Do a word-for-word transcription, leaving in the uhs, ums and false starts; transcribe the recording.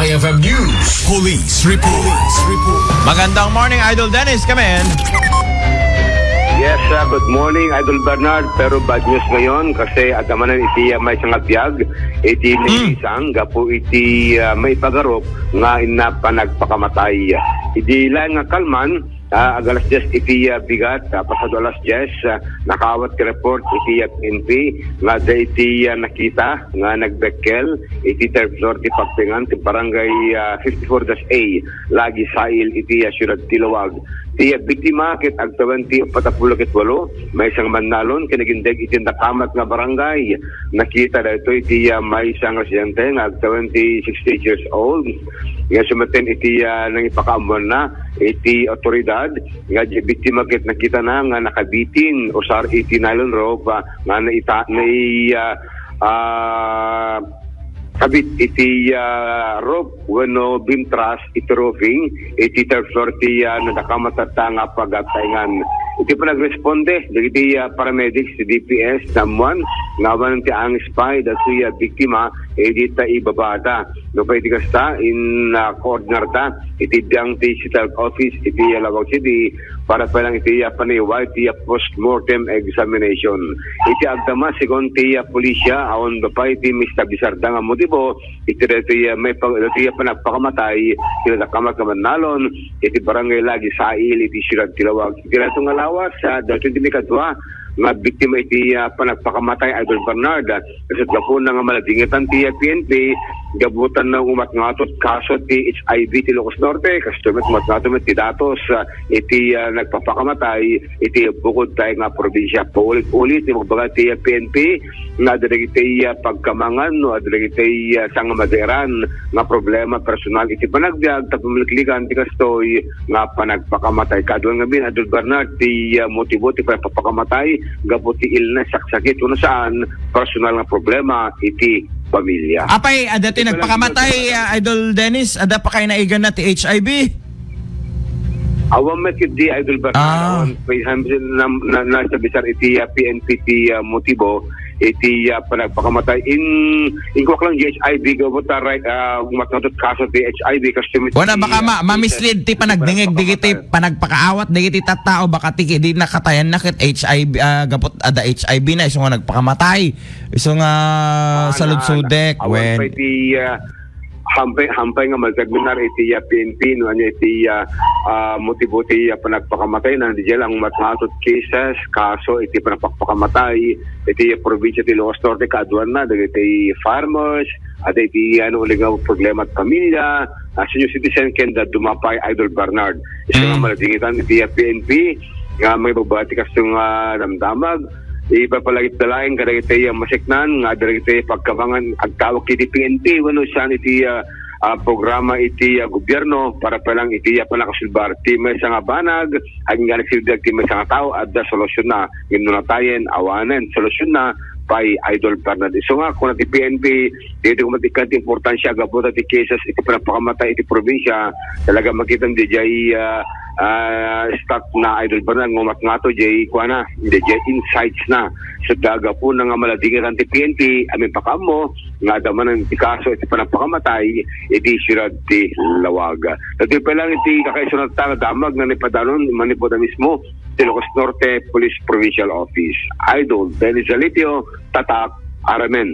F M News. Police report. Magandang morning, Idol Dennis. Come in. Yes, uh, good morning, Idol Bernard. Pero bad news ngayon kasi adda manen iti, uh, maysa nga biag iti Hmm. Nisang gapu iti, uh, maipagarop nga inna panagpakamatay. Iti laeng nga kalman, ah, ag alas diyes iti, ah, bigat, ah, pasado alas diyes, ah, nakaawat ti report iti, ah, P N P nga adda iti, ah, nakita nga nagdakkel iti third floor ti pagtaengan ti barangay, ah, fifty-four dash A, Lagi Sail iti, ah, siudad ti Laoag. Ti, ah, biktima ket agtawen ti uppat a pulo ket walo, maysa nga mannalon ken nagindeg iti nakamat nga barangay. Nakita daytoy iti, ah, maysa nga residente nga agtawen ti sixty-eight years old. Nga sumaten iti, ah, nangipakaammoanna iti awtoridad nga di biktima ket nakitana nga nakabitin usar iti nylon rope, ah, nga naita-, nai-, ah, ah, kabit iti, ah, rope wenno beam truss iti roofing iti third floor ti, ah, nadakamat tatta nga pagtaengan. Iti panagresponde dagiti, ah, paramedics ti D P S naammuan nga awan ti angis pay daytoy a biktima iti ta ibabada. Nupay iti kasta, in, ah, koordinarta iti biang ti City Health Office iti Laoag City para pay lang iti, ah, panayaw iti, ah, postmortem examination. Iti agdama, segun ti, ah, pulisya, awan pay ti maestablisarda nga motibo iti daytoy, ah, maipa-, daytoy, ah, panagpakamatay ti nadakamat nga mannalon iti Barangay Lagi Sail iti siudad ti Laoag. Iti daytoy nga lawas, ah, daytoy ti ikadua nga biktima iti, ah, panagpakamatay, Idol Bernard. Ket gapu na nga maladingetan ti, ah, P N P, gapu ta nga umatngato ti kaso ti H I V ti Ilocos Norte, kastoy met umatngato met ti datos, ah, iti, ah, nagpapakamatay iti bukod tayo nga probinsya. Paulit-ulit ti magbaga ti, ah, P N P nga adda dagiti, ah, pagkamangan no adda dagiti, ah, sangamaderan nga problema personal iti panagbiag tapno maliklikan ti kastoy nga panagpakamatay. Kaaduan ngamin, Idol Bernard, ti, ah, motibo ti panagpapakamatay gapu ti illness, saksakit, wenno saan, personal nga problema iti pamilya. Apay, adda ti nagpakamatay, ah, Idol Dennis, adda pa kay naiganna ti H I V? Awan met iti, Idol Bernard. Ah. Awan, may ham-, na, na, nasa bisar iti, ah, P N P ti, ah, motibo, iti, ah, panagpakamatay. In, in kuwak lang di H I V, gapu ta, right, ah, umatngato ti kaso ti H I V, kasi Wala, baka ma-, mamislead ti panagdingeg, dagiti panagpakaawat, dagiti tattao, baka ti, di nakatayan na ket H I V, ah, gapu ta adda H I V na, isu nga nagpakamatay, isu nga Ah, na, saludsudek, na, awan wen. Pay ti, ah, hampay, hampay nga madeterminar iti, ah, P N P, no, ania iti, ah, ah, motibo ti, ah, panagpakamatay, na, di lang umatngato ti cases, kaso iti panagpakamatay, iti probinsya ti Ilocos Norte, kaaduan na, dagiti farmers, adda iti, ano, uli nga problema ti pamilya, ah, senior citizen, ken dadduma pay, Idol Bernard. Isu nga Mm. maladingetan iti, ah, P N P, nga maibaga ti kasto nga damdamag, ipapalagip da laeng kadagiti, ah, maseknan, nga dagiti pagkabangan, agtawag iti P N P, wenno saan iti, ah, ah, programa iti, ah, gobyerno para pay lang iti, ah, panakasulbar. Ti maysa nga banag, agingga nagsilbi ti maysa nga tao, adda solusyon na. Ngem no natayen, awanen solusyon na, pay Idol Bernard. Isu nga, kuna ti P N P, dito kumatikkan ti importansya, gapu ta ti cases iti panagpakamatay iti probinsya, talaga makita di jay, ah, ah, stat na Idol Bernard, nga umatngato jay, kuana, di jay insights na. So, dagapu na nga maladingetan ti P N P, amin pakaammo, nga adda manen ti kaso iti panagpakamatay iti siudad ti Laoag. Datoy pay lang iti kakaisunan ta nga damag nga naipadanon manipud a mismo ti Ilocos Norte Police Provincial Office. Idol Dennis Zalitio, Tatak, Aramen.